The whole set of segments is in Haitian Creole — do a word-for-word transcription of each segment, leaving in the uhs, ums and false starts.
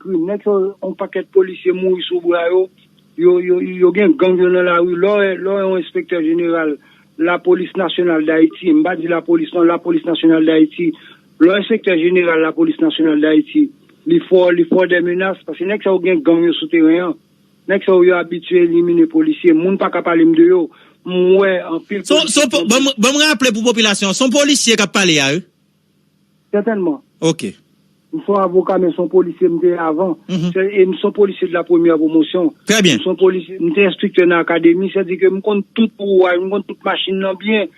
krim. Nèg sa yo, yon pakèt polisye mouri sou bra yo. Yo, yo, yo gen gang yo nan lari. Lè w wè, lè w wè yon enspektè jeneral Lapolis Nasyonal Dayiti, m pa di lapolis non, Lapolis Nasyonal Dayiti, lè w enspektè jeneral Lapolis Nasyonal Dayiti, li fè w, li fè w dè menas, paske nèg sa yo gen gang yo sou teren an. Nèg sa yo, yo abitye elimine polisye. Moun pa ka pale m de yo. M wè anpil polisye. Ban m raple pou popilasyon an, se yon polisye k ap pale a, wi. Sètènman. Ok. M se yon avoka, men se yon polisye m te ye avan. Se- E m se yon polisye de la premyè pwomosyon. Trè byen. M se yon polisye, m te enstriktè nan akademi, sètadi ke m konn tout wouwaj, m konn tout machin nan byen.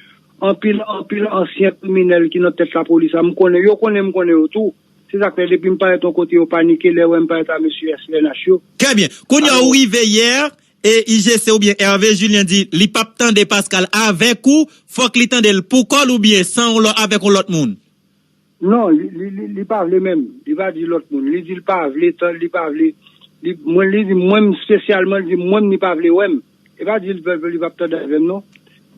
Anpil, anpil ansyen kriminèl ki nan tèt lapolis la, m konnen yo, konnen m konnen yo tou. Se sa k fè depi m parèt yon kote, yo panike, lè yo wè m parèt a mesye S P N H yo. Trè byen. Kounye a ou rive yè, e I G C oubyen Hervé Julien di li p ap tande Pascal avèk ou, fòk li tande l pou kò l oubyen san yon lò, avèk yon lòt moun. Non, li, li, li, li pa vle menm. Li pa di lòt moun. Li di l pa vle, tan, li pa vle. Li, mwen, li di mwen menm espesyalman, li di mwen menm li pa vle wè m. E pa di l, li p ap tande avè m, non.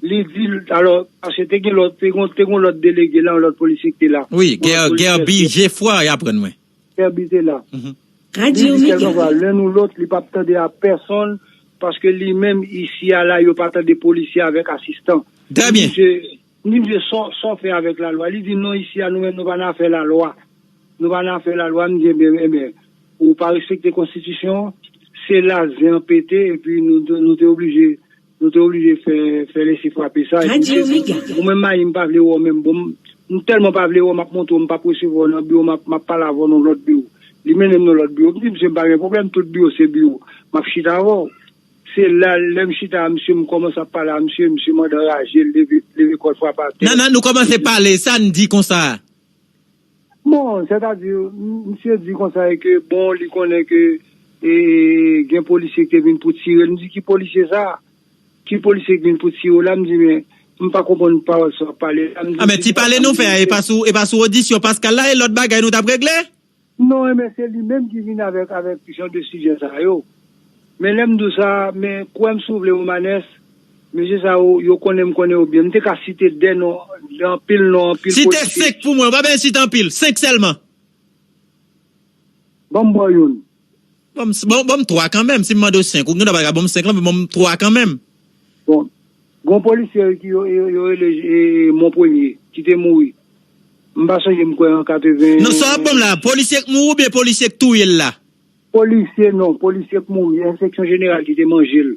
Li di l, alò, paske te gen lòt, te gen, te gen lòt delege la, yon lòt polisye ki te la. Wi, Ger- Gerby Geffroy, y aprann mwen. Gerby te la. Li di kèlkanswa len ou lòt, li p ap tande a pèsonn, paske li menm, isi a la, yo pa tande polisye avèk asistan. Trè byen. Li di, M di, "Mesye, sa w, sa w fè avèk lalwa?" Li di, "Non, isi a, nou menm, nou pa nan afè lalwa. Nou pa nan afè lalwa." M di, "Ebyen, ebyen, ou pa respekte konstitisyon an, se la zen an pete, epi nou, nou te oblije, nou te oblije fè, fè lese frape sa." Epi misye di, "Ou menm, Mayi, m pa vle wè w menm. Bon, m, m tèlman pa vle wè w, m ap montre w, m p ap resevwa w nan biwo, m ap, m ap pale avè w nan lòt biwo." Li mennen m nan lòt biwo. M di, "Mesye, m pa gen pwoblèm, tout biwo se biwo. M ap chita avè w." Se la, lè m chita a misye, m kòmanse ap pale a misye, misye mande anraje, l leve, leve kò l frape atè. Nan, nan, nou kòmanse pale, sa n di konsa? Bon, sètadi, m- misye di konsa e ke, bon, li konnen ke e, gen polisye ki te vin pou tire l. M di, "Ki polisye sa? Ki polisye ki vin pou tire w la?" M di, "Men, m pa konprann pawòl sa w ap pale la." M di, Ah, men ti pale nou fè a, e pa sou, e pa sou odisyon Pascal la, e lòt bagay nou t ap regle? Non, men se li menm ki vin avèk, avèk jan de sijè sa yo. Men lè m di w sa, men kwè m si w vle, Romanes, mesye sa yo, yo konnen m konnen yo byen. M te ka site de non, anpil non, anpil polisye. Site senk pou mwen, ou pa bezwen site anpil, senk sèlman. Ban m ba w youn. Ban m, ban, ban m twa kanmenm, si m mande w senk, ou gen dwa pa ka ban m senk lan, men ban m twa kanmenm. Bon, gon polisye ki yo, yo, yo rele e, Mon Premye, ki te mouri. M pa sonje m kwè an katreven. Non, sa w ap ban m la, polisye k mouri oubyen polisye k touye l la? Polisye non, polisye k mouri, enspeksyon jeneral ki te manje l.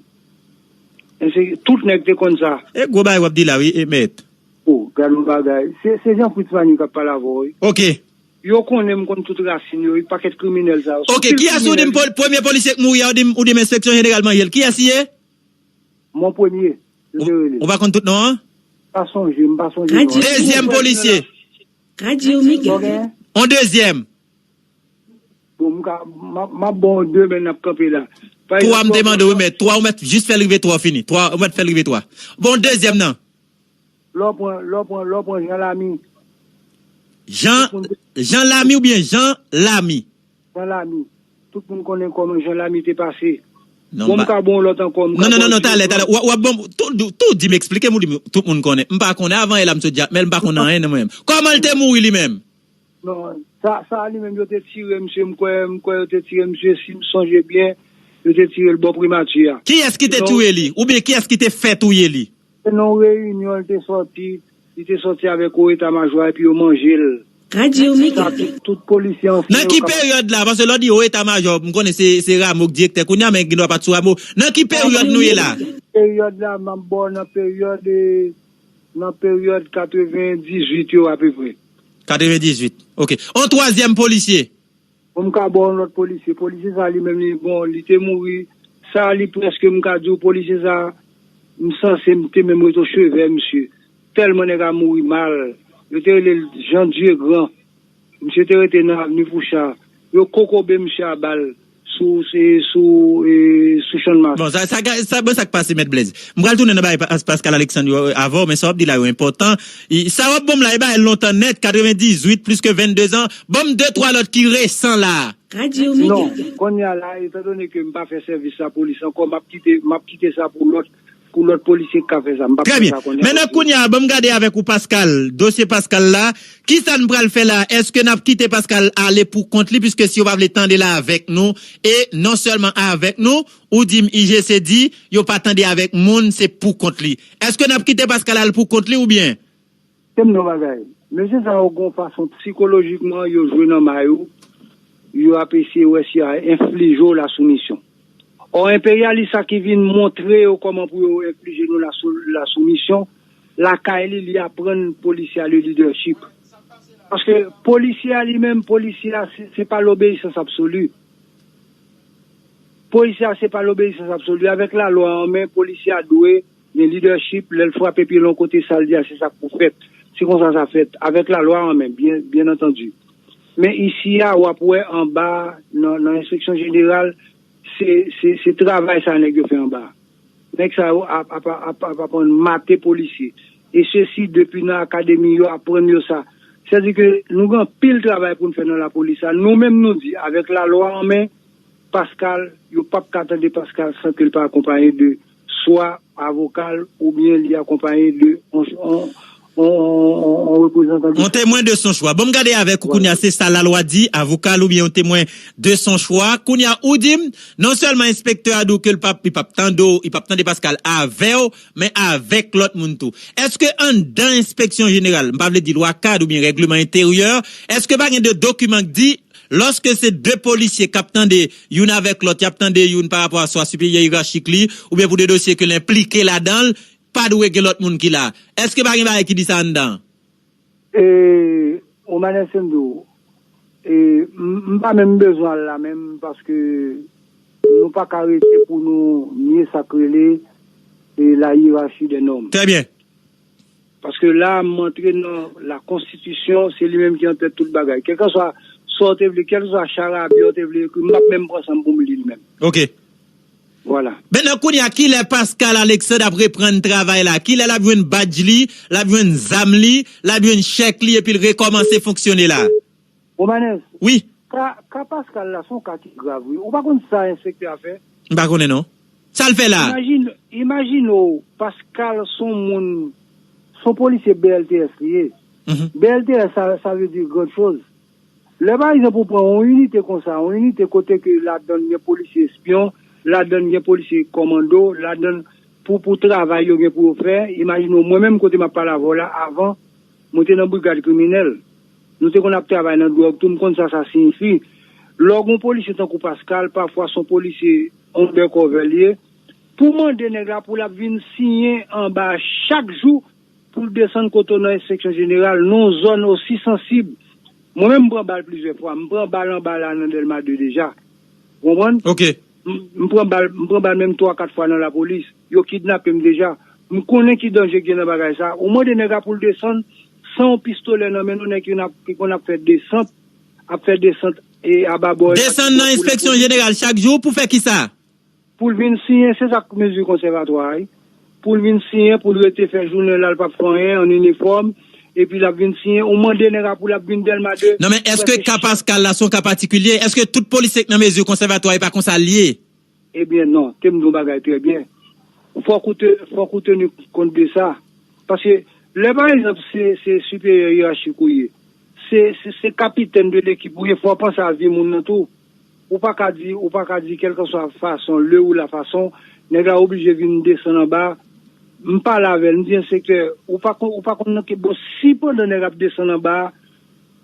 Enspek- tout nèg te konn sa. E gwo bagay w ap di la, wi, e mèt. O, gad yon bagay. Se, se Jean Fritz Manu k ap pale avè w, wi. Ok. Yo konnen m konn tout rasin yo, wi, pakèt kriminèl sa yo. Ok, kiyès ou di m pol- premye polisye k mouri a, ou di m, ou di m enspeksyon jeneral manje l? Kiyès li ye? Mon Premye, yo te rele. Ou pa konn tout non an? Pa sonje, m pa sonje non an. Dezyèm polisye. Radyo Mega. On dezyèm. Bon, m ka, m ap, m ap ba w de, men n ap kanpe la. Twa m te mande w, wi, men twa ou mèt jis fè l rive twa, fini. Twa, ou mèt fè l rive twa. Bon, dezyèm nan. Lè w pran, lè w pran, lè w pran Jan Lami. Jan, Jan Lami oubyen Jan Lami? Jan Lami. Tout moun konnen kòman Jan Lami te pase. Non, bon, m ka ba w lòt ankò. Non, non, non, non, talè, talè. W ap ban m, tou, tou, tou di m, eksplike m, ou di m, tout moun konnen. M pa konnen, avan yè la m sot di, men m pa konnen anyen nan mwen menm. Kòman l te mouri li menm? Non, sa, sa li menm, yo te tire misye, m kwè, m kwè yo te tire misye, si m sonje byen, yo te tire l bò primati a. Kiyès ki te touye li? Oubyen kiyès ki te fè touye li? Se nan yon reyinyon li te sòti, li te sòti avèk o eta majò a epi yo manje l. Radyo Mega. Tout polisye ansyen yo kapab. Nan ki peryòd la? Paske lè w di o eta majò, m konnen se, se Rameau k direktè kounye a, men gen dwa pa t sou Rameau. Nan ki peryòd nou ye la? Peryòd la, m ap ba w nan peryòd, e, nan peryòd katrevendizuit yo apeprè. Katrevendizuit. Ok. On twazyèm polisye. Bon, m ka ba w yon lòt polisye. Polisye sa li menm, li, bon, li te mouri. Sa, li prèske, m ka di w, polisye sa, m sanse m te menm rete cheve misye. Tèlman nèg la mouri mal. Yo te rele l Jean Dieu Grand. Misye te rete nan avni Fouchard. Yo kokobe misye a bal sou, se, sou, e, sou Channmas. Bon, sa, sa, sa, bon, sa k pase, Mèt Blaise? M pral tounen nan bagay Pa- Pascal Alexandre yo, e, avè w, men sa w ap di la yo enpòtan. E, sa w ap ban m la, e bagay lontan nèt, katrevendizuit, plis ke vennde zan. Ban m de, twa lòt ki resan la. Radyo Mega. Non, kounye a la, etandone ke m pa fè sèvis lapolis ankò, m ap kite, m ap kite sa pou lòt. pou lòt polisye k ka fè sa. M p ap fè sa kounye a. Trè byen. Mentnan, kounye a, ban m gade avèk ou, Pascal. Dosye Pascal la, kisa n pral fè la? Èske n ap kite Pascal ale pou kont li? Piske si yo pa vle tande la avèk nou, e non sèlman avèk nou, ou di m I G C di, yo pa tande avèk moun, se pou kont li. Èske n ap kite Pascal al pou kont li oubyen? Se m non bagay. Mesye sa yo gon fason psikolojikman yo jwe nan may ou, yo ap eseye wè si y a enflije w la soumisyon. Ò, enperyalis sa ki vin montre yo kòman pou yo enflije nou la sou-, la soumisyon, lakay li, li aprann polisye a le leadership. Paske polisye a li menm, polisye a, se, se pa lobeyisans absoli. Polisye a, se pa lobeyisans absoli. Avèk lalwa an men, polisye a dwe gen leadership, lè l frape pye l yon kote, sa l di a, se sa k pou fèt. Se konsa sa fèt, avèk lalwa an men, byen, byen antandi. Men isi a, w ap wè anba, nan, nan enspeksyon jeneral, se, se, se travay sa nèg yo fè anba. Nèg sa yo ap, ap, ap, ap, ap aprann mate polisye. E sesi depi nan akademi yo aprann yo sa. Sètadi ke nou gen anpil travay pou n fè nan lapolis la. Nou menm nou di, avèk lalwa an men, Pascal, yo p ap ka tande Pascal san ke l pa akonpaye de swa avoka l oubyen li akonpaye de on, on, on, on, on reprezantan de... On temwen de son chwa. Bon, m gade avèk ou kounye a, se sa lalwa di, avoka l oubyen on temwen de son chwa. Kounye a, ou di m, non sèlman enspektè a di w ke l p ap, li p ap tande w, li p ap tande Pascal avè w, men avèk lòt moun tou. Èske anndan enspeksyon jeneral, m pa vle di lwa kad oubyen règleman enteryè, èske pa gen de dokiman k di, lòske se de polisye k ap tande youn avèk lòt, y ap tande youn pa rapò a swa siperyè yerachik li, oubyen pou de dosye ke l enplike ladan l, pa dwe gen lòt moun ki la? Èske pa gen bagay ki di sa anndan? E, Omanè, se m di w, e, m, m pa menm bezwen al la menm, paske nou pa ka rete pou nou nye sa k rele, e, la hiérarchie des normes. Trè byen. Paske la, m antre nan la konstitisyon, se li menm ki antèt tout bagay. Kèlkanswa sa w te vle, kèlkanswa charabya w te vle ekri, m p ap menm pran san m pou m li l menm. Ok. Vwala. Mentnan, kounye a, kilè Pascal Alexandre ap reprann travay la? Kilè l ap jwenn badj li, l ap jwenn zam li, l ap jwenn chèk li, epi l rekòmanse fonksyone la? Romanes, wi, ka, ka Pascal la, se yon ka ki grav, wi. Ou pa konn sa enspektè a fè? M pa konnen, non. Sa l fè la? Imajine, imajine w, Pascal, se yon moun, se yon polisye B L T S li ye. Mhm. B L T S, sa, sa vle di grand chose. Lè, pa egzanp, ou pran yon inite konsa, yon inite kote ke ladann gen polisye espyon, ladann gen polisye kòmando, ladann pou, pou travay yo gen pou yo fè, imajine w, mwen menm kote m ap pale avè w la, avan, mwen te nan brigad kriminèl. Nou te konn ap travay nan dwòg tou, m konn sa sa siyifi. Lè w gen yon polisye tankou Pascal, pafwa se yon polisye undercover li ye, pou mande nèg la pou l ap vin siyen anba chak jou, pou l desann kote w nan enspeksyon jeneral, nan yon zòn osi sansib. Mwen menm, m pran bal plizyè fwa. M pran bal anba la nan Dèlma de deja. Ou konprann? Ok. M, m pran bal, m pran bal menm twa, kat fwa nan lapolis. Yo kidnape m deja. M konnen ki danje k gen nan bagay sa. Ou mande nèg la pou l desann san yon pistolè nan men nou, nèg ki konn ap, ki konn ap fè desant, ap fè desant e ababò. Desann nan enspeksyon jeneral chak jou pou fè kisa? Pou l vin siyen, se sa k mezi konsèvatwa a, wi. Pou l vin siyen, pou l rete fè jounen la, l p ap fè anyen, an inifòm, epi l ap vin siyen. Ou mande nèg la pou l ap vin Dèlma de. Non, men èske ka Pascal la se yon ka patikilye? Èske tout polisye k nan mezi konsèvatwa e pa konsa l ye? Ebyen, non, te m di yon bagay trè byen. Fòk ou te, fòk ou teni kont de sa. Paske, lè pa egzanp, se, se siperyè yerachik ou ye, se, se, se kapitèn de lekip ou ye, fò w panse a vi moun nan tou. Ou pa ka di, ou pa ka di kèlkanswa fason, le ou la fason, nèg la oblije vin desann anba. M pale avè l, m di enspektè, ou pa konn, ou pa konn nan ki, bon, si pandan nèg ap desann anba,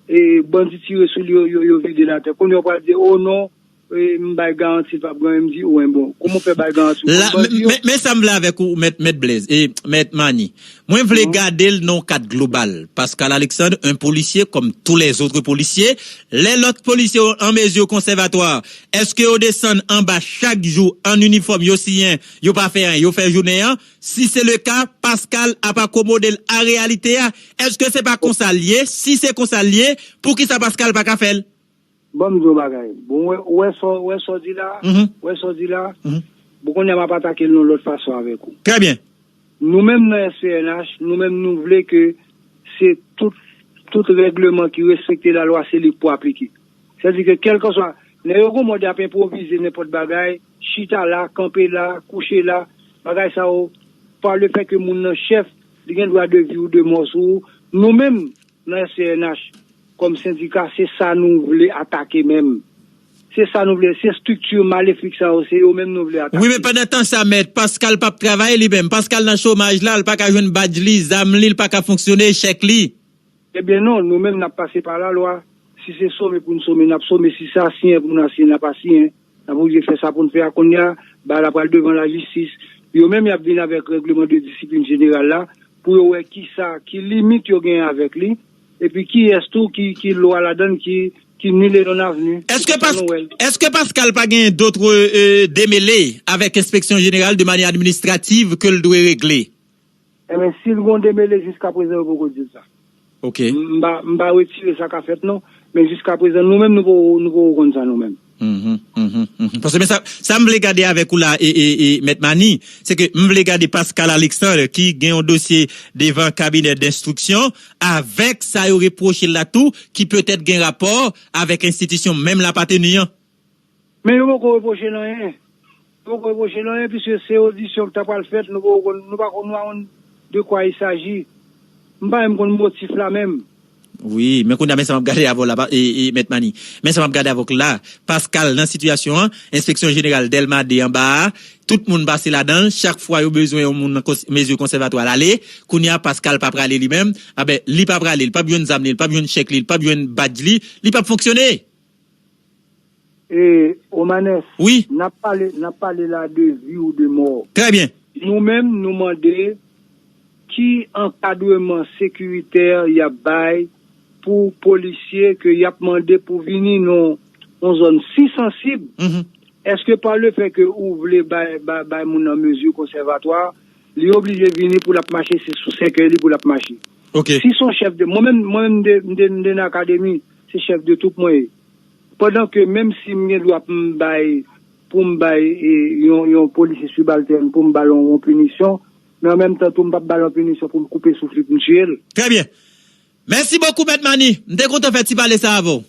e bandi tire sou li, yo, yo, yo vide l atè. Kounye a w pral di, o non, e m bay garanti l p ap gen anyen, m di, o, en bon, kòman w fè bay garanti w konn bandi yo? Men, men sa m vle avèk ou, mèt, mèt Blaise, e mèt Mani. Mwen vle gade l nan yon kad global. Pascal Alexandre, un policier comme tous les autres policiers. Lè lòt polisye yo an mezi konsèvatwa, èske yo desann anba chak jou an inifòm, yo siyen, yo pa fè anyen, yo fè jounen an? Si se le ka, Pascal ap akomode l a reyalite a. Èske se pa konsa l ye? Si se konsa l ye, poukisa Pascal pa ka fè l? Ban m di w bagay. Bon, ou wè, ou wè sa, ou wè sa w di la? Mhm. Ou wè sa w di la? Mhm. Bon, kounye a m ap atake l yon lòt fason avèk ou. Trè byen. Nou menm nan S P N H, nou menm nou vle ke se tout, tout règleman ki respekte lalwa, se li k pou aplike. Sètadi ke kèlkanswa, nèg yo gon mòd y ap enpwovize nenpòt bagay, chita la, kanpe la, kouche la, bagay sa yo, pa le fè ke moun nan chèf, li gen dwa de vi ou de mò sou ou. Nou menm, nan S C N H, kòm sendika, se sa nou vle atake menm. Se sa nou vle, se estrikti malefik sa yo, se yo menm nou vle atake. Wi, men pandan tan sa, mèt, Pascal p ap travay li menm. Pascal nan chomaj la, l pa ka jwenn badj li, zam li, l pa ka fonksyone, chèk li. Ebyen non, nou menm n ap pase pa lalwa. Si se some pou n some, n ap some. Si se asiyen pou n asiyen, n ap asiyen. N ap oblije fè sa pou n fè a kounye a. Bagay la pral devan lajistis. Yo menm y ap vin avèk règleman de disiplin jeneral la pou yo wè kisa, ki limit yo genyen avèk li, epi kiyès tou ki, ki lwa ladan l ki, ki nil et non avenu. Èske Pas-, èske Pascal pa gen dòt, euh, demele avèk Enspeksyon Jeneral de manyè administrativ ke l dwe regle? Enben, si l gon demele, jiska prezan, yo poko di l sa. Ok. M pa, m pa retire sa ka fèt, non. Men jiska prezan, nou menm, nou poko, nou poko konn sa, nou menm. Mhm, mhm, mhm. Paske, men sa, sa m vle gade avèk ou la, e, e, e, Mèt Mani, se ke m vle gade Pascal Alexandre, ki gen yon dosye devan kabinè denstriksyon, avèk sa yo repwoche l la tou, ki petèt gen rapò avèk enstitisyon menm l apateni an. Men yo poko repwoche l anyen. Yo poko repwoche l anyen, piske se odisyon ki ta pral fèt, nou poko konn, nou pa konn, nou pa konn de kwa il s'agit. M pa menm konn motif la menm. Wi, men kounye a, men sa m ap gade avè w la, pa, e, e, Mèt Mani. Men sa m ap gade avè w la, Pascal, nan sitiyasyon an, Enspeksyon Jeneral Dèlma de anba a, tout moun pase ladan l, chak fwa yo bezwen yon moun nan kons-, mezi konsèvatwa l ale, kounye a, Pascal pa prale li menm, a ben, li pa prale, li p ap jwenn zam li, li p ap jwenn chèk li, li p ap jwenn badj li, li p ap fonksyone. E, Omanes, wi, n ap pale, n ap pale la de vi ou de mò. Trè byen. Nou menm, nou mande ki ankadreman sekiritè y ap bay pou polisye ke y ap mande pou vini nan yon zòn si sansib. Mhm. Èske pa le fè ke ou vle bay, bay, bay moun nan mezi konsèvatwa, li oblije vini pou l ap mache, se sou sèkèy li pou l ap mache? Ok. Si se yon chèf de, mwen menm, mwen menm, m te, m te, m te nan akademi, se chèf de twoup mwen ye. Pandan ke menm si m gen dwa pou m bay, pou m bay, e, yon, yon polisye sibaltèn, pou m ba l yon, yon pinisyon, men an menm tan tou, m p ap ba l yon pinisyon pou m koupe souf li, pou m tiye l. Trè byen. Mèsi bokou, Mèt Mani. M te kontan fè ti pale sa avè w.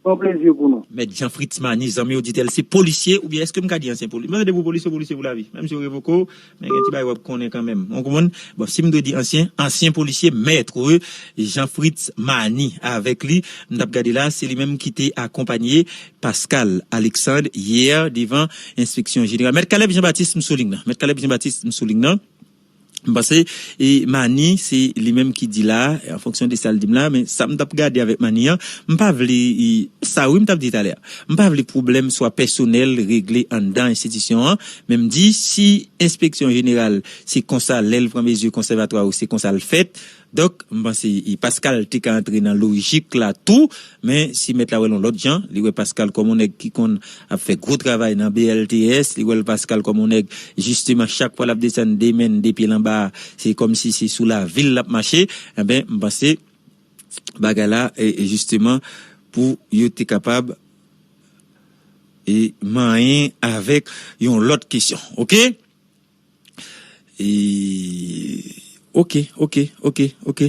Se yon plezi pou nou. Mèt Jean Fritz Mani, zanmi oditè l, se polisye, oubyen èske m ka di ansyen polisye? Mwen tande pou polisye, polisye pou lavi. Menm si yo revoke w, men gen ti bagay w ap konnen kanmenm. Ou konprann? Bon, si m dwe di ansyen, ansyen polisye, mèt Jean Fritz Mani avèk li. M t ap gade la, se li menm ki te akonpanye Pascal Alexandre yè devan Enspeksyon Jeneral. Mèt Caleb Jean Baptiste, m sou liy nan. Mèt Caleb Jean Baptiste, m sou liy nan. M panse, e, Mani, se li menm ki di la, an fonksyon de sa l di m la, men sa m t ap gade avèk Mani an, m pa vle, e, sa wi m t ap di talè a. M pa vle pwoblèm swa pèsonèl regle anndan enstitisyon an, men m di, si Enspeksyon Jeneral, se konsa, lè l pran mezi konsèvatwa yo, se konsa l fèt, donk, m panse, e, Pascal te ka antre nan lojik la tou, men si mèt la wè l yon lòt jan, li wè Pascal kòm yon nèg ki konn ap fè gwo travay nan B L T S, li wè l Pascal kòm yon nèg, jisteman, chak fwa l ap desann de men, de pye l anba a, se kòmsi se sou lavil l ap mache, enben, m panse bagay la, e, e jisteman, pou yo te kapab, e, manyen avèk yon lòt kesyon, ok? E, ok, ok, ok, ok.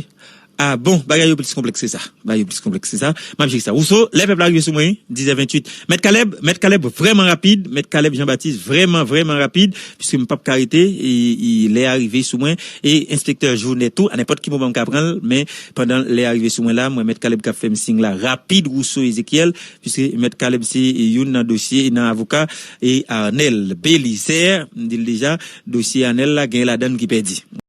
Ah bon, bagay yo plis konplèks ke sa. Bagay yo plis konplèks ke sa. M ap jere sa. Wouso, lè pèp la rive sou mwen, wi, dizè venntuit. Mèt Caleb, Mèt Caleb vrèman rapid, Mèt Caleb Jean Baptiste vrèman, vrèman rapid, piske m p ap ka rete, e, e, lè a rive sou mwen, e enspektè Jonet tou, a nenpòt ki moman m ka pran l, men pandan lè a rive sou mwen la, mwen Mèt Caleb k ap fè m siy la rapid, Wouso Ezekiel, piske Mèt Caleb se youn nan dosye, nan avoka, e Arnel Belizaire, m di l deja, dosye Arnel la, gen ladan l ki pèdi.